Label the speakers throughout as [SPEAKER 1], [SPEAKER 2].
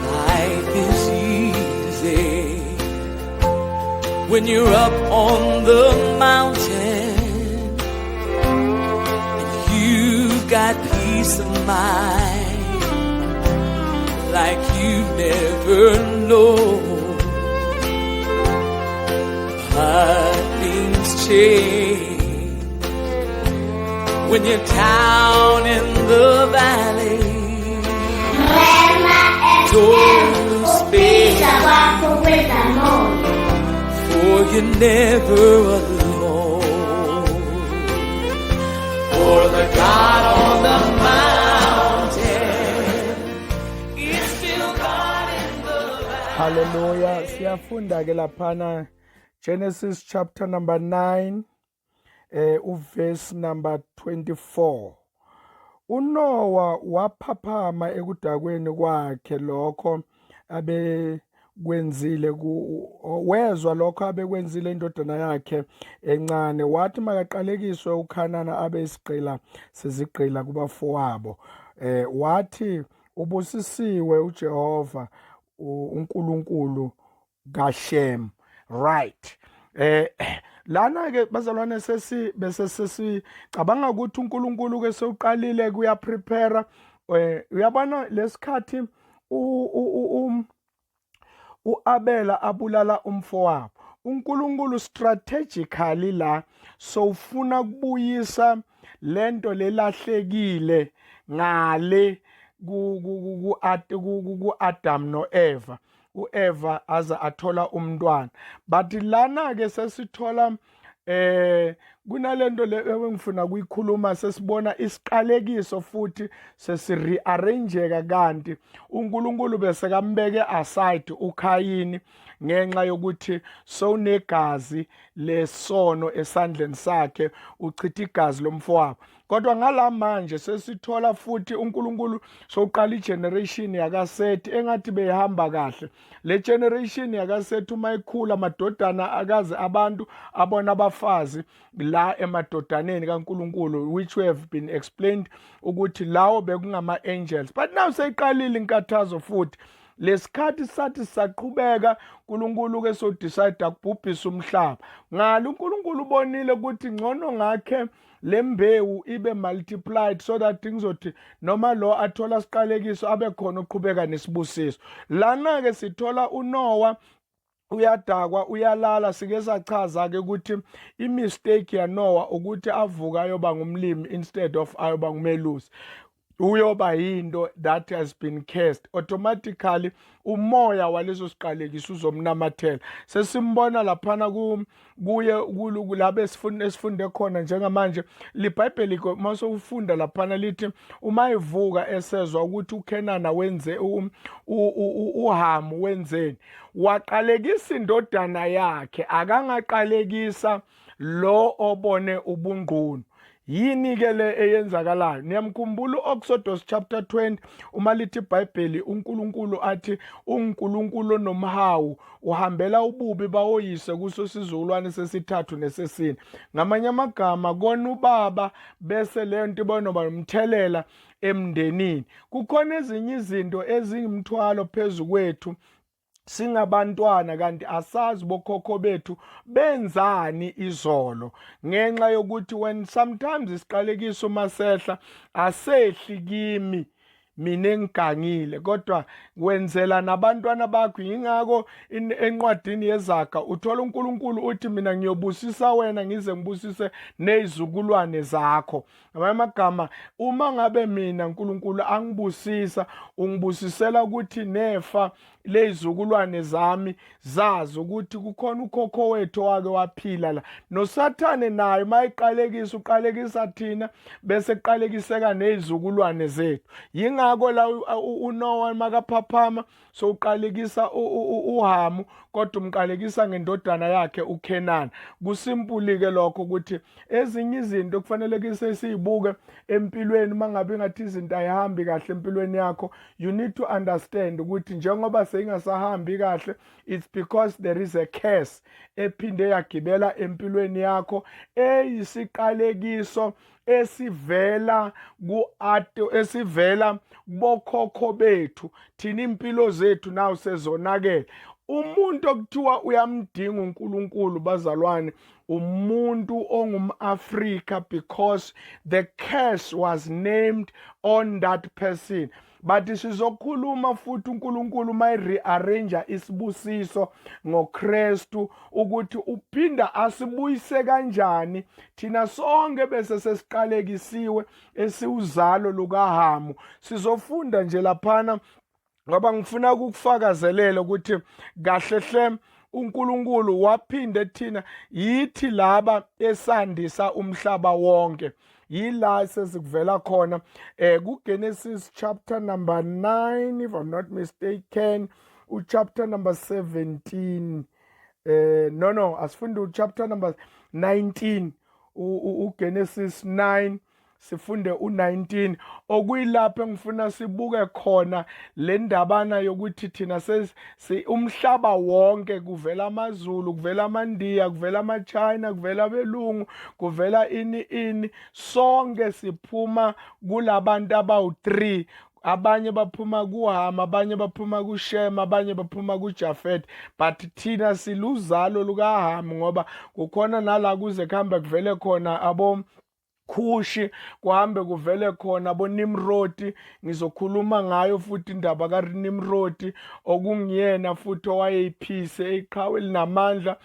[SPEAKER 1] Life is easy when you're up on the mountain and you've got peace of mind like you've never known. But things change when you're down in the valley.
[SPEAKER 2] Rema FM,
[SPEAKER 1] Don't
[SPEAKER 2] ukuphila
[SPEAKER 1] despair,
[SPEAKER 2] kwakho kwezamoya.
[SPEAKER 1] for you're never alone. For the God on the mountain is still God in the valley.
[SPEAKER 3] Hallelujah. Siyafunda ke laphana Genesis chapter number 9 uverse number 24. UNoah waphaphama ekudakweni kwakhe lokho abekwenzile ku wezwa lokho abekwenzile indodana yakhe encane, wathi makaqalekiswe uKhanana abe isigqila sezigqila kubafowabo. Wathi ubusisiwe uJehova uNkulunkulu kaShem. Right, lana ke bazalwane, sesi bese sesicabanga ukuthi uNkulunkulu ke sewuqalile kuya prepare. Uyabona lesikhathi uAbela abulala umfowabo, uNkulunkulu strategically la sowufuna kubuyisa lento lelahlekile ngale ku Adam noEva, uEva aze athola umntwana. But lana ke sesithola kunalento le engifuna kuyikhuluma, sesibona isiqalekiso futhi sesirearrangeka, kanti uNkulunkulu bese kambeke aside uKhayini ngenxa yokuthi sowunegazi lesono esandleni sakhe, uchitha igazi lomfowabo. Kodwa ngala manje sesithola futhi uNkulunkulu sowuqala igeneration yakaSethi engathi beyihamba kahle. Le generation yakaSethi uma ikhula, amadodana akaze abantu abona abafazi la emadodaneni kaNkulunkulu, which we have been explained ukuthi lawo bekungama angels. But now seyiqalile inkathazo futhi. Lesikhathi sathi saqhubeka, uNkulunkulu ke so decide akubhubhisa umhlaba. Ngalo uNkulunkulu ubonile ukuthi ngcono ngakhe lembewu ibe multiplied so that ngizothi noma lo athola siqalekiso, abe khona uqhubeka nesibusiso. Lana ke sithola uNoah uyadakwa, uyalala. Sike sachaza ke ukuthi imistake yaNoah ukuthi avuka ayoba ngumlimi instead of ayoba ngumelusi. Uyoba yinto that has been cursed automatically, umoya waleso siqalekiso uzomnamathela. Sesimbona laphana kuye labe esifunde khona njengamanje libhayibheli, mase ufunda laphana lithi uma evuka esezwa ukuthi uKenana wenze, uHamu wenzeni, waqalekisa indodana yakhe, akangaqalekisa lo obone ubungqunu. Yini ke le eyenzakalayo? Niyamkhumbula uExodus chapter 20, uma lithi iBhayibheli uNkulunkulu athi uNkulunkulu onomhawu, uhambela ububi bawoyise kuso sizukulwane sesithathu nesesine. Ngamanye amagama, kona ubaba bese leyo nto ibona nomthelela emndenini. Kukhona ezinye izinto ezingumthwalo phezu kwethu singabantwana, kanti asazi bokhokho bethu benzani izolo, ngenxa yokuthi when sometimes isiqalekiso masehla, asehli kimi mina engigangile, kodwa wenzela nabantwana bakho. Yingakho encwadini yeZaga uthola uNkulunkulu uthi mina ngiyobusisa wena ngize ngibusise nezizukulwane zakho. Ngamanye amagama, uma ngabe mina uNkulunkulu angibusisa, ungibusisela ukuthi nefa lezizukulwane zami zazi ukuthi kukhona ukhokho wethu owake waphila la. NoSathane naye mayiqalekisa, uqalekisa thina bese kuqalekiseka nezizukulwane zethu. Yingakho Yingakho la uNoah makaphaphama sowuqalekisa uHamu, kodwa umqalekisa ngendodana yakhe uKenani. Kusimpuli ke lokho ukuthi ezinye izinto kufanele ke sizibuke empilweni. Mangabe ngathi izinto ayihambi kahle empilweni yakho, you need to understand ukuthi njengoba seyingasahambi kahle, it's because there is a curse ephinde yagibela empilweni yakho, eyisiqalekiso esivela ku-ato, esivela kubokhokho bethu. Thina impilo zethu naw sezonakele. Umuntu okuthiwa uyamdinga uNkulunkulu, bazalwane, umuntu ongumAfrika, because the curse was named on that person. But sizokhuluma futhi uNkulunkulu mayi-rearrange isibusiso ngoKristu, ukuthi uphinda asibuyise kanjani thina sonke bese sesiqalekisiwe esiwuzalo lukaHamu. Sizofunda nje laphana ngoba ngifuna ukukufakazelela ukuthi kahle hle uNkulunkulu waphinde thina yithi laba esandisa umhlaba wonke. Yila sezikuvela khona kuGenesis chapter number 9, if I'm not mistaken, uchapter number 17. No, asifunde uchapter number 19, uGenesis 9, sifunde u19, okuyilapho engifuna sibuke khona le ndabana yokuthi thina umhlaba wonke, kuvela amaZulu, kuvela amaNdiya, kuvela amaChina, kuvela abelungu, kuvela ini ini, sonke siphuma kulabantu abawu3. Abanye baphuma kuHam, abanye baphuma kuShem, abanye baphuma kuJafet, but thina siluzalo lukaHam, ngoba kukhona nala kuze kuhambe kuvele khona abo Kushi, kuhambe kuvele khona boNimrodi. Ngizokhuluma ngayo futhi indaba kaNimrodi, okungiyena futhi owayeyiphise iqhawe elinamandla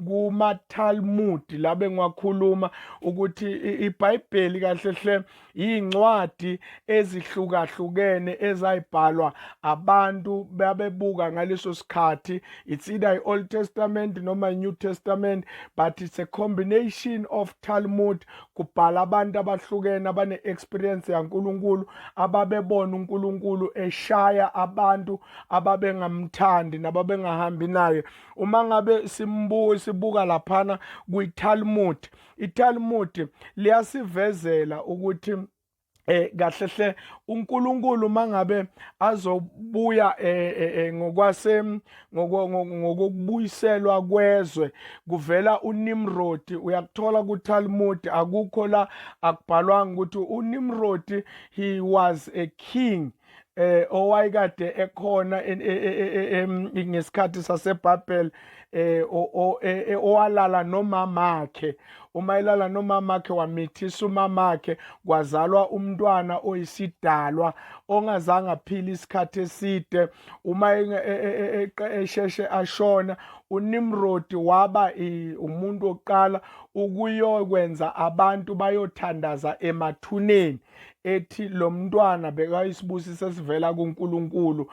[SPEAKER 3] kuma Talmud la bengiwakhuluma ukuthi iBhayibheli kahle hle incwadi ezihlukahlukene ezayibhalwa abantu babebuka ngaleso sikhathi. It's either i-Old Testament noma i-New Testament, but it's a combination of Talmud, kubhala abantu abahlukene abane-experience yaNkulunkulu, ababebona uNkulunkulu eshaya abantu ababengamthandi nababengahambi naye. Uma ngabe simbuka, sibuka laphana kwi-Talmud, iTalmud liyasivezela ukuthi kahle hle uNkulunkulu mangabe azobuya ngokwase ngokubuyiselwa kwezwe, kuvela uNimrod. Uyakuthola kuTalmud, akukho la akubhalwanga ukuthi uNimrod, he was a king owayekade ekhona ngesikhathi saseBhabhel, owalala nomamakhe. Uma elala nomamakhe, wamithisa umamakhe, kwazalwa umntwana oyisidalwa ongazange aphile isikhathi eside. Uma esheshe ashona, uNimrod waba umuntu wokuqala ukuyokwenza abantu bayothandaza emathuneni, ethi lo mntwana bekayisibusiso esivela kuNkulunkulu,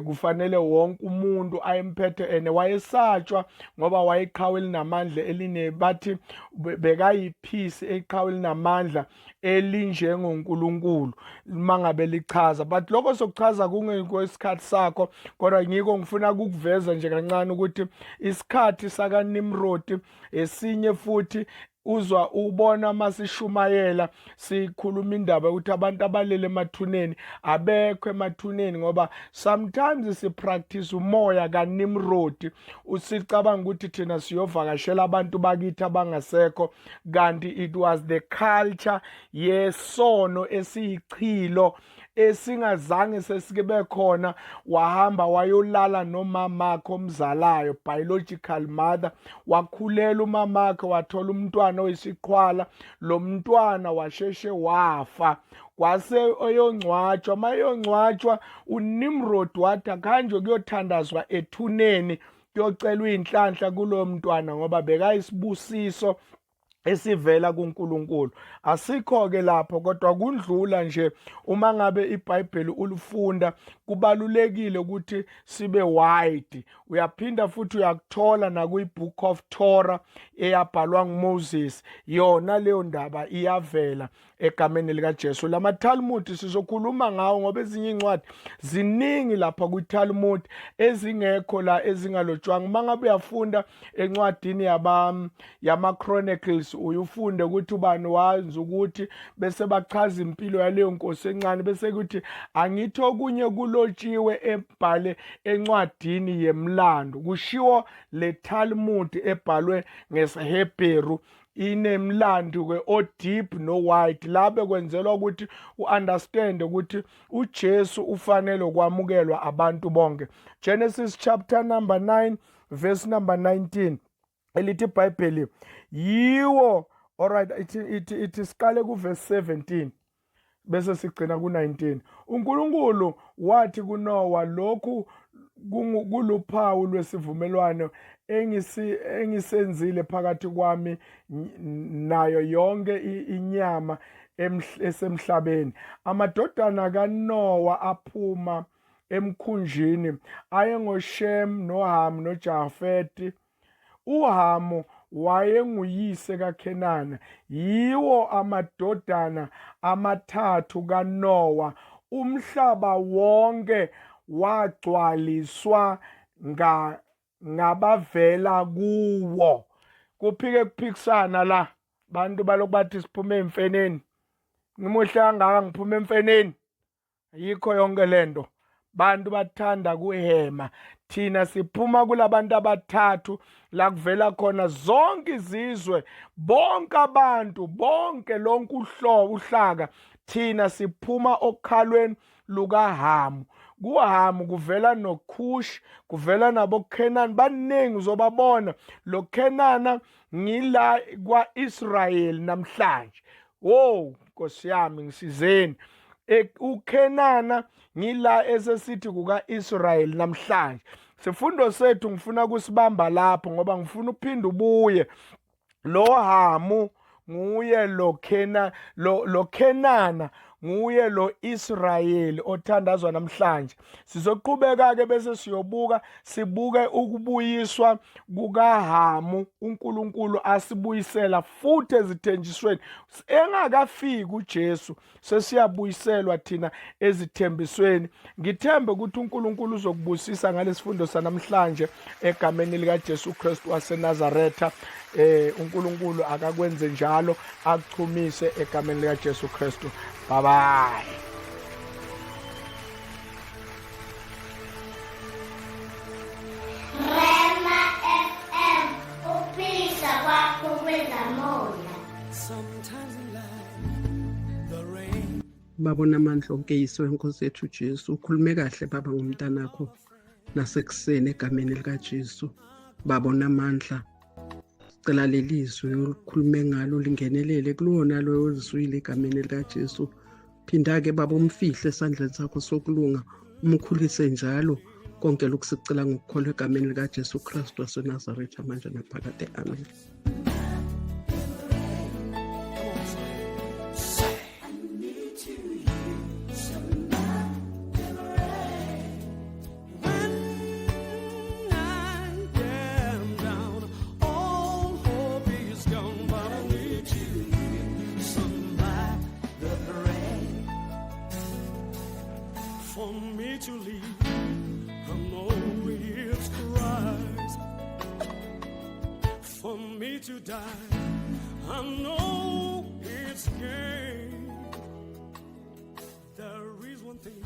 [SPEAKER 3] kufanele wonke umuntu ayemphethe, ene wayesatshwa ngoba wayeqhawe elinamandla eline, bathi bekayiphisi eqhawe elinamandla elinjengoNkulunkulu mangabe lichaza. But lokho sokuchaza kungekho sakho, kodwa ngiko ngifuna ukukuveza nje kancane ukuthi isikhathi saka Nimrod esinye futhi. Uzwa ubona masishumayela sikhuluma indaba ukuthi abantu abalele emathuneni abekho emathuneni, ngoba sometimes sipractice umoya kaNimrod, usicabanga ukuthi thina siyovakashela abantu bakithi abangasekho, kanti it was the culture yesono esiyichilo esingazange sesike khona. Wahamba wayolala nomamakhe omzalayo, biological mother, wakhulela umamakhe, wathola umntwana oyisiqhwala. Lo mntwana washeshe wafa, kwase eyongcwatshwa. Mayongcwatshwa, uNimrod wathi akhanjwe kuyothandazwa ethuneni, kuyocelwa inhlanhla kulo mntwana ngoba bekayisibusiso. Esivela kuNkulunkulu. Asikho ke lapho, kodwa kundlula nje uma ngabe iBhayibheli ulifunda, kubalulekile ukuthi sibe wide. Uyaphinda futhi uyakuthola nakwi-Book of Torah eyabhalwa nguMoses, yona leyo ndaba iyavela egameni likaJesu. Lama Talmud sizokhuluma ngawo ngoba ezinye incwadi ziningi lapha kwi-Talmud ezingekho la, ezingalotshwanga. Uma ngabe uyafunda encwadini yaba yama Chronicles, uyufunde ukuthi ubani wazi ukuthi bese bachaza impilo yaleyo nkosi encane, bese kuthi angithi okunye kulotshiwe ebhale encwadini yemlando, kushiwo le Talmud ebhalwe ngesiHebheru inemlando ke o deep no wide, la bekwenzelwa ukuthi uunderstand ukuthi uJesu ufanele ukwamukelwa abantu bonke. Genesis chapter number 9 verse number 19 elithi iBhayibheli yiwo. Alright, ithi ithi ithi siqale ku verse 17 bese sigcina ku-19. UNkulunkulu wathi kuNowa, lokhu kuluphawu lwesivumelwano engisenzile phakathi kwami nayo yonke inyama esemhlabeni. Amadodana kaNowa aphuma emkhunjini ayengoShem noHam noJafeti. UHamu wayenguyise kaKhenana. Yiwo amadodana amathathu kaNowa. Umhlaba wonke wagcwaliswa nga ngabavela kuwo. Kuphike kuphikisana la, bantu balokhu bathi siphume emfeneni. Ngimuhle kangaka ngiphume emfeneni. Yikho yonke lento, bantu bathanda kuhema. Thina siphuma kulabantu abathathu la kuvela khona zonke izizwe, bonke abantu, bonke lonke uhlobo uhlaka. Thina siphuma okhalweni lukaHamu. KuHamu kuvela noKush, kuvela naboKhenani, baningi uzobabona. Lo Khenana ngila kwa-Israyeli namhlanje. Wo Nkosi yami, ngisizeni. UKhenana ngila esesithi kuka-Israyeli namhlanje. Sifundo sethu ngifuna kusibamba lapho ngoba ngifuna uphinde ubuye. Lo Hamu nguye lo Khena, lo Khenana nguye lo Israyeli othandazwa namhlanje. Sizoqhubeka ke bese siyobuka, sibuke ukubuyiswa kukaHamu, uNkulunkulu asibuyisela futhi ezithenjisweni engakafiki uJesu, sesiyabuyiselwa thina ezithembisweni. Ngithembe ukuthi uNkulunkulu uzokubusisa ngalesifundo sanamhlanje egameni likaJesu Kristu waseNazaretha. UNkulunkulu akakwenze njalo, akuchumise egameni likaJesu Kristu. Bye bye.
[SPEAKER 2] Rema FM, ukuphilisa kwakho kwezamoya.
[SPEAKER 1] Sometimes in life, the rain.
[SPEAKER 4] Baba onamandla onke, Yise wenkosi yethu Jesu, ukhulume kahle baba ngomntanakho nasekuseni egameni likaJesu. Baba onamandla, sicela leli zwi olukhulume ngalo lingenelele kulona loyo olizwile egameni likaJesu. Phinda-ke baba umfihle esandleni sakho sokulunga, umkhulise njalo. Konke lokhu sikucela ngokukholwa egameni likaJesu Kristu waseNazaretha, manje naphakade. Amen.
[SPEAKER 1] When I am down, all hope is gone, but I need to hear somebody pray for me to leave. I know it's Christ for me to die. I know it's gain. There is one thing.